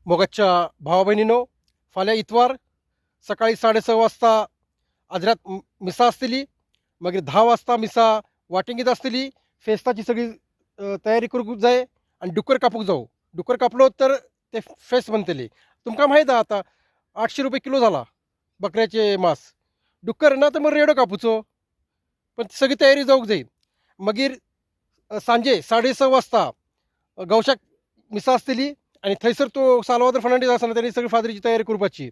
मोगाच्या भावा भयणीनो, फाल्यां इतवार सकाळी 6:30 वाजता आजरात मिसा आसतली. मागीर 10 वाजता मिसा वाटिंगीत आसतली. फेस्ताची सगळी तयारी करूंक जाय आनी डुकर कापूंक जावं. डुकर कापलो तर ते फेस्त मनतली. तुमकां माहीत आहा, आतां 800 रुपये किलो जाला बकऱ्याचे मांस. डुकर ना तर मग रेडो कापूचो, पण सगळी तयारी जावंक जाय. मागीर सांजे 6:30 वाजता गौशाक मिसा आसतली आनी थंयसर तो साल्वादोर फर्नांडीस आसा, तेणी सगळी फादरीची तयारी करपाची.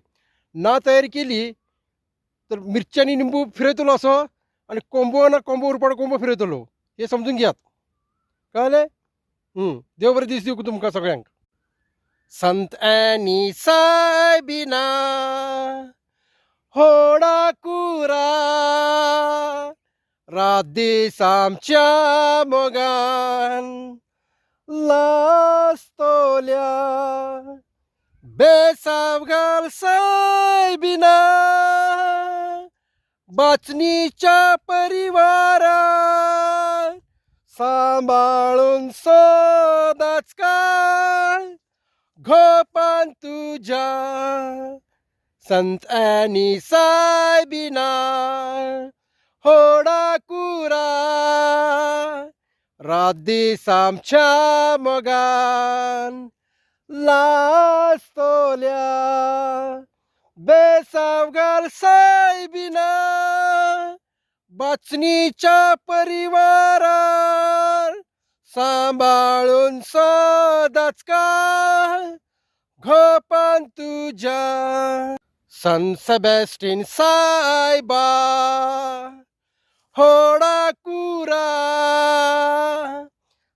ना तयारी केली तर मिरची आनी निंबू फिरयतलो असो आनी कोंबो ना कोंबो उरपाडो कोंबो फिरयतलो, हें समजून घेयात. कळ्ळें? देव बरें दीस दिवं तुमकां सगळ्यांक. संत एनी सायबिना होडा कुरा, रात दीस आमच्या मोगान लासतोल्या. बेसाव घाल सायबिना बाचणीच्या परिवारा, सांबाळून सदांच काळ घोपान तुज्या. संत एनी सायबिना होडा कुरा, रात दीस आमच्या मोगान लासतोल्या. बेसाव घाल सायबिना बाचणीच्या परिवारार, सांबाळून सदांच काळ घोपान तुज्या. संत सेबॅस्टीन सायबा होडा कुरा,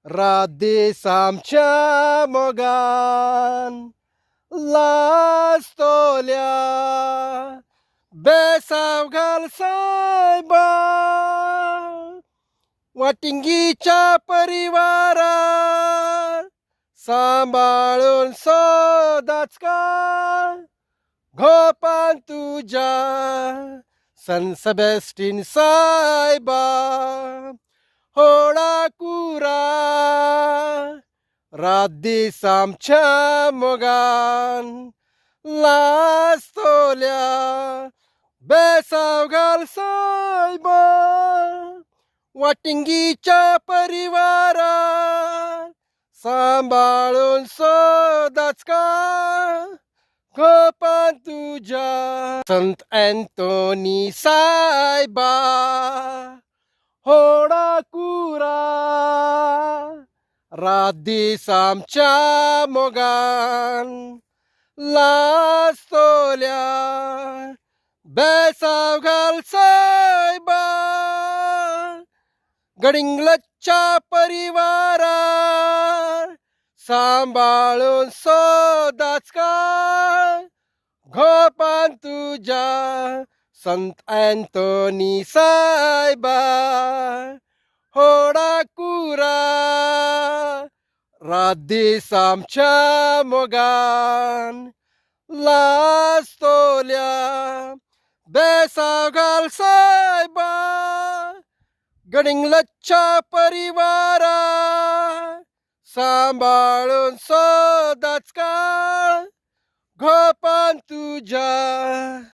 रात दीस आमच्या मोगान लासतोल्या. बेसाव घाल सायबा वाटिंगीच्या परिवारार, सांबाळून सदांच काळ घोपान तुज्या. संत सेबॅस्टीन सायबा होडा कुरा, रात दीस आमच्या मोगान लासतोल्या. बेसाव घाल सायबा वाटिंगीच्या परिवारार, सांबाळून सदांच काळ घोपान तुज्या. संत अँतोनी सायबा होडा कुरा, रात दीस आमच्या मोगान लासतोल्या. बेसाव घाल सायबा गडिंग्लजच्या परिवारार, सांबाळून सदांच काळ घोपान तुज्या. संत अँतोनी सायबा होडा कुरा, रात दीस आमच्या मोगान लासतोल्या. बेसाव घाल सायबा गडिंग्लजच्या परिवारार, सांबाळून सदांच काळ घोपान तुज्या.